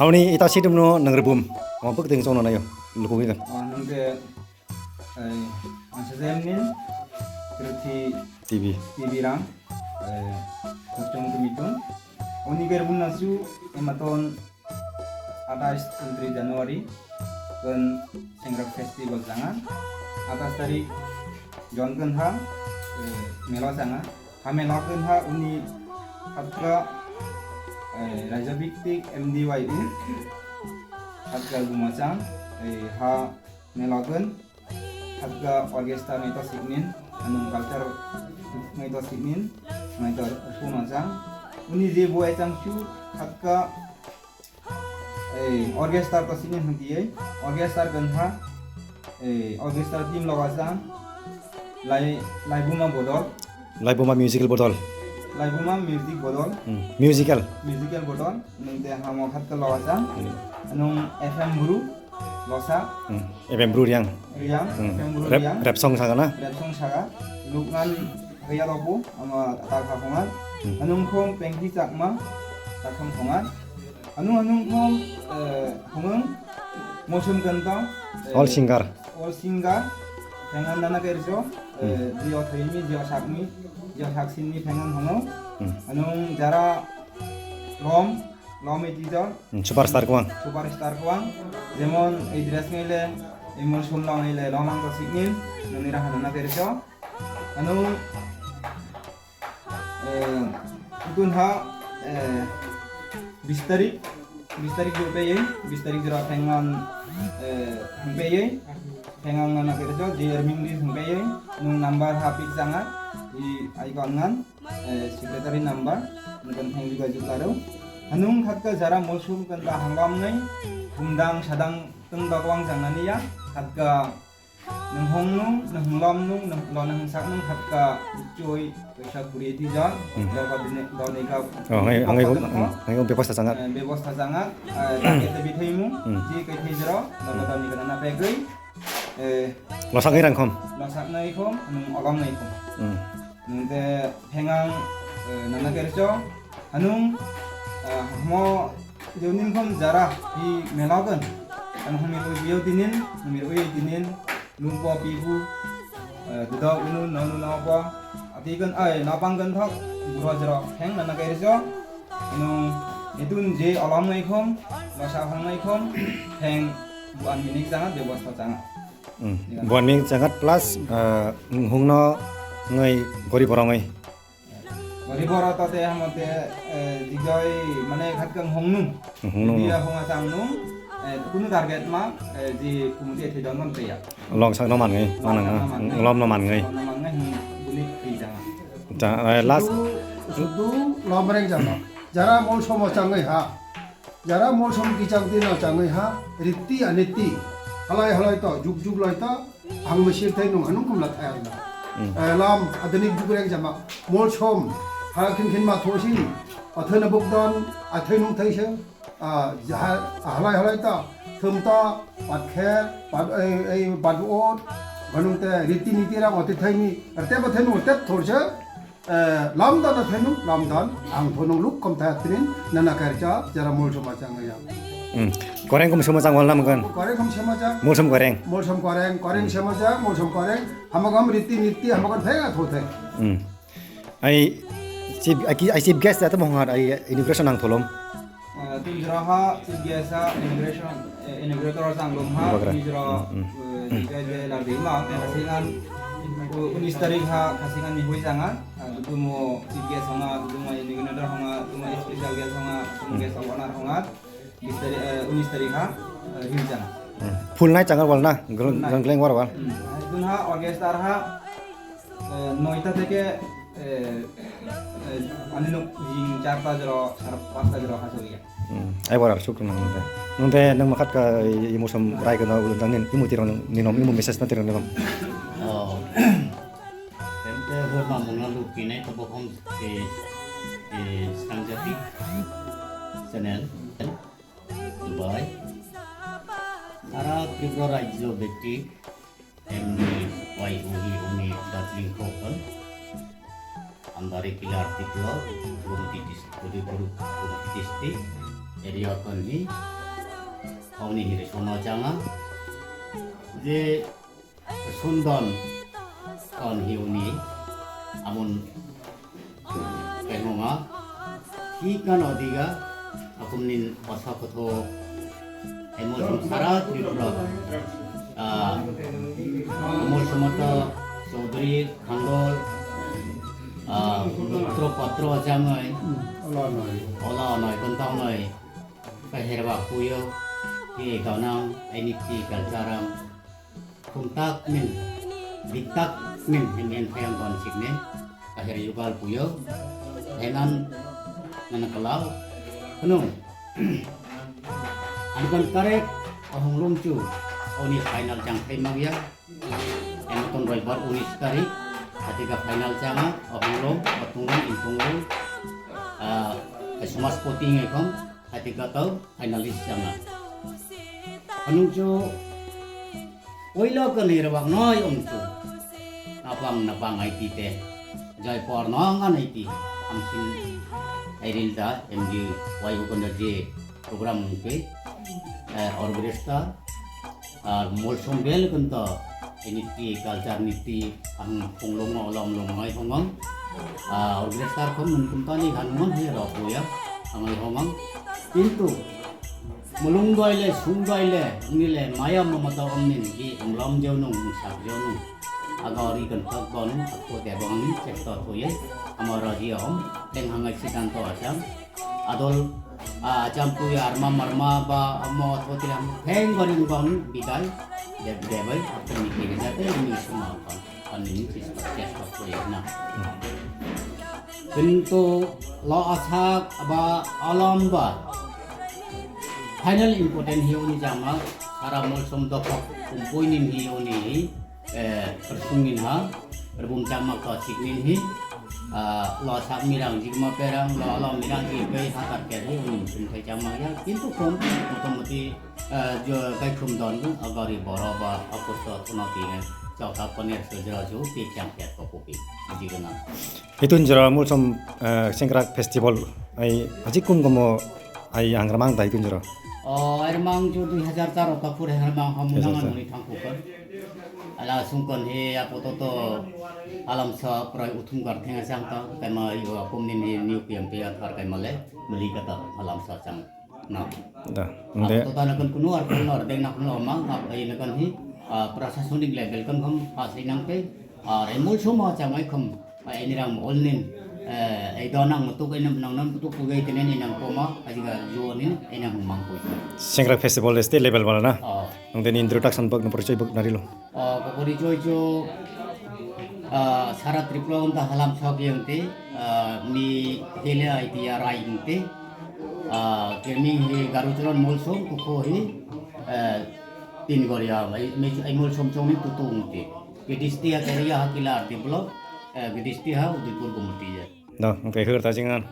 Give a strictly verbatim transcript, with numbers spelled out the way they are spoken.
Aoni ita situm no nang rebum. Mo buk ding song no nayo. Luku ngi kan. Oh, nang de, eh, ansa jem nin, kerti T V. T V rang, eh, kosong tumitum. Oni ger bun nasu, ematon atais untri January, kan Sengrak Festival jangan. Atais tarik, Jon kan ha, eh, mela jangan. Hameno kwnha uni hatka, eh, Raja Biktik M D Y U hatka Gumachang, eh, ha melokon hatka orchestra ngai to siknin, anung culture ngai to siknin, ngai to sunachang. Uni je buai changchu hatka Ei, orchestra to sini hwnkhe, orchestra kwnha, ei, orchestra team loga sa, lai, laibuma bodol. Laibuma musical bodol. Laibuma music bodol. Hmm, musical. Musical bodol, nung te hamo khat ka loga sa. Hmm. Nung F M Bru, losa. Hmm, F M Bru Riang. Riang, Hmm. F M Bru Rap, Riang. Rap song saga na? Rap song saga. Lukman Riya Robu, ama Talha Hongan. Hmm. Nung khom Pengki Chakma, Takham Hongan. Anu anu khom, eh, hongong, Mosum Kentong, eh, All singer. All singer, Phengan Nana Kerjo, eh, Hmm. Jio Thaimi, Jio Sakmi, Jio Saksinni Phengan hongong. Hmm. Anu jara lom, lom iti jor. Hmm, superstar kwang. Superstar kwang. Jemon ei dress ngaile, ei Mosum long ngaile, long lang to siknin, nani raha Nana Kerjo. Anu Eh, dunha, eh, bis tarik, bis tarik jora peyei, bis tarik jora phengan, eh, peyei, phengan nana kerjo, J R Mingri peyei, nung number ha pik janga, i icon ngan, eh, secretary number, nung kan thang juga juga ro. Hanung khatka jara Mosum kan ta hanglam ngai, humdang sadang teng dok wang jang nani ya, khatka Nung hong nung, nung hong lom nung, nung lo nung hong sak nung khat ka chui, kaisa kuri ti jon, Hmm. lo ka dine, lo ni ka Oh, ngai, ngai, kok hmm, ngai, bebosta sangat. Eh, bebosta sangat, eh, target te bithai mung, Hmm. ji kai thai jero, lo ka dani ka na pegui, eh, Lo sak ngai rang khom. Lo sak ngai khom, nung olom ngai khom. Hmm. Nung te phengang, eh, nana kercho, anung, eh, mo Jonin khom jara hi melagan. Ang humir ui biyo tinin, humir ui tinin, lupo pibu, eh, duda unu, nonu nopo. Ati kan, ai, napang kan thok, buro jero, heng nana kai riso. Anu, itun je olam ngai khom, losa hong ngai khom, heng buan minik janga, bebosta janga. Hmm. Iya. Buan minik janga plus, eh, hungno ngai gori borong ngai. Bari boro to te hamo te, eh, digoi mane khat kang hong nung. Hong nung. Dia hong asang nung, eh, kunu target ma, eh, di kumuti ethidon man te ya. Long sak no man ngai, Long manang sak na. No man ngai. Lom no man ngai. Lom no man ngai, hmm, buni ti jang. Ja, eh, last. Sudu, sudu lom reng jang no. Jara mol somo chang ngai ha. Jara mol som kichang dino chang ngai ha. Riti aniti. Halai halai to, juk juk lai to. Ang mesir thai nung anung kumla thai ang. Hmm. Eh, lam adini bugreng jama. Molsom. Ha khin khin ma thosi. Athana bukdan. Athai nung thai se. Ah, jaha, halai halai ta. Thum ta. Pat khe. Pat, ei, ei, pat ot. Ganung te riti niti rang oti thai ni. Arte ba thai nung tep thor se. Eh, lamdan na thainung, lamdan, ang thonung luk kom thaya tinin, nana karcha, jara mol soma chang ya. Hmm. Koreng kom soma chang wal nam kan? Koreng kom soma chang. Mol som koreng. Mol som koreng, koreng Hmm. soma chang, mol som koreng. Hamagam riti niti, hamagam thaya tho thai. Hmm. Ai chief, ai ki, ai chief guest ata mohar, ai inauguration ang tholom. Eh, tun jora chief guest ha inauguration, eh, inaugurator chang lom ha, Bagra. Tun jora, Hmm, hmm. eh, jai jai lar di ma, khasingan, eh, unis tarik ha, khasingan ni hui changa, eh, tumo chief guest honga, tumo inaugurator honga, tumo special guest honga, tumo Hmm. guest of honor honga, bis tarik, eh, unis tarik ha, eh, hui changa. Hmm. Full night changa wal na, Full night. Gangkleng war wal. Hmm. Tun ha orchestra ha, Eh, noita theke, eh, eh, ani nok jing charta jora, sar pasta jora ha soya. Hmm, ai bora suk nang nang. Nang te nang makat ka i musom rai ka na ulun jang nin imu tirang ninom imu message na tirang ninom. Oh. Tente ho ma mungna lu pinai to bokom e, e, Sangjati channel Dubai. Ara Tripura rajyo bekti M D Y O E oni Darjeeling Kokon, Andari Pilar Tiplo, Gomati Dis-, Gomati, Gomati District, area kon hi, honi hiri sono changa, je Sundon kon hi uni amun kehunga, hi kan odiga, akumnin osa kotho, emol sara Tripura, ah, emol somoto Chaudhary, Khandol, ah, Putro Patro jangai, ola noi, ola noi, kontang noi, kaherwa kuyo, hi donang, eniti kalcharam, Khumtak min, diktak min, himyen phayang kon sikne, kahir yugal puyo, henan nana kalau, kunu, angkon karek, ohong lungchu, oni final chang thai magya, emoton roibar unis tarik, hatika final changa, ohong lung, otung lung, intung lung, ah, smash potting ekong, hatika tau, finalist changa. Anungchu, Oilo kani rwak noi ongchu. Napang napang ai ti te. Jai por no ngan ai ti. Amsin ai ril da M D Y u kono je program ong pe. Eh, orchestra. Ar molsom bel kento. Ini ti culture ni ti ang pung long no lom long ai hongong. Ah, orchestra kon mun kun tani han mon he ro ya. Ang ai hongong. Kintu Mulung doi le, sung doi le, wngni le, maya mamata omni nigi, umlam jeo nung, umsak jeo nung. Aga ori kan tak bon, ako de bang ni, cek to to ye, ama raji om, teng hangai sidan to asam. Adol, ah, acham pui arma marma ba, amo to tilam, teng gori nung bon, bidai, de, de bai, ako ni kiri jate, ni suma kon. Ani ni chis-, chesta koyakna. Kintu lo asak ba alam ba final important hi uni jama sara molsom dokhok kumpui nin hi uni hi, eh, persung nin ha, perbum jama ka sik nin hi, ah, lo asak mirang jigma perang, lo alam mirang jigma hatar ke hi uni sum khai jama ya. Kintu kom motamoti Ah, jo, kaikhum don, agari boro ba, apusto, uno tine, chokha, paner, sujra, ju, pi, kyang, kyat, kopu, pi, aji gana. Hitun jora mulsom, eh, Sengkrak Festival, ai, aji kum gomo, ai, angramang dai hitun jora. O, ermang jo dui hajar char o kaphur hermang ham Dui hajar char. Nangan muni thangkukon. Ala sungkon he, apototo, alamsa, prai uthum gar thenga chang ta, kaima, yo, kumni ni, new P M P athar kaima le, mali kata, alamsa chang. No. Da. Inde. Ap to tana kan kuno ar kan ar deng nak no ma ap ai na kan hi, ah, prasasonik level kan kham pass ai nang pe, ar emol soma chang ai kham, ah, ini rang mol nin, eh, ai do nang mutuk ai nam nang nam mutuk kugai tenen inang koma, aji ga jo nin inang mang koi. Sengkrak Festival state level wala na? Oh. Nung teni introduction bak no porichoi bak narilo. Ah, porichoi jo, ah, sara Tripura unda halam sok yangte, ah, mi hele ai tia rai yangte, ah, kemi hi Garucharan Molsom, kuko hi, eh, tin goria, ai, mi-, ai Molsom chong ni tutu yangte. Gedisti ha keria ha kila arti block, eh, Gedisti ha Udaipur gumuti ya. Da, okay, hur ta jingan.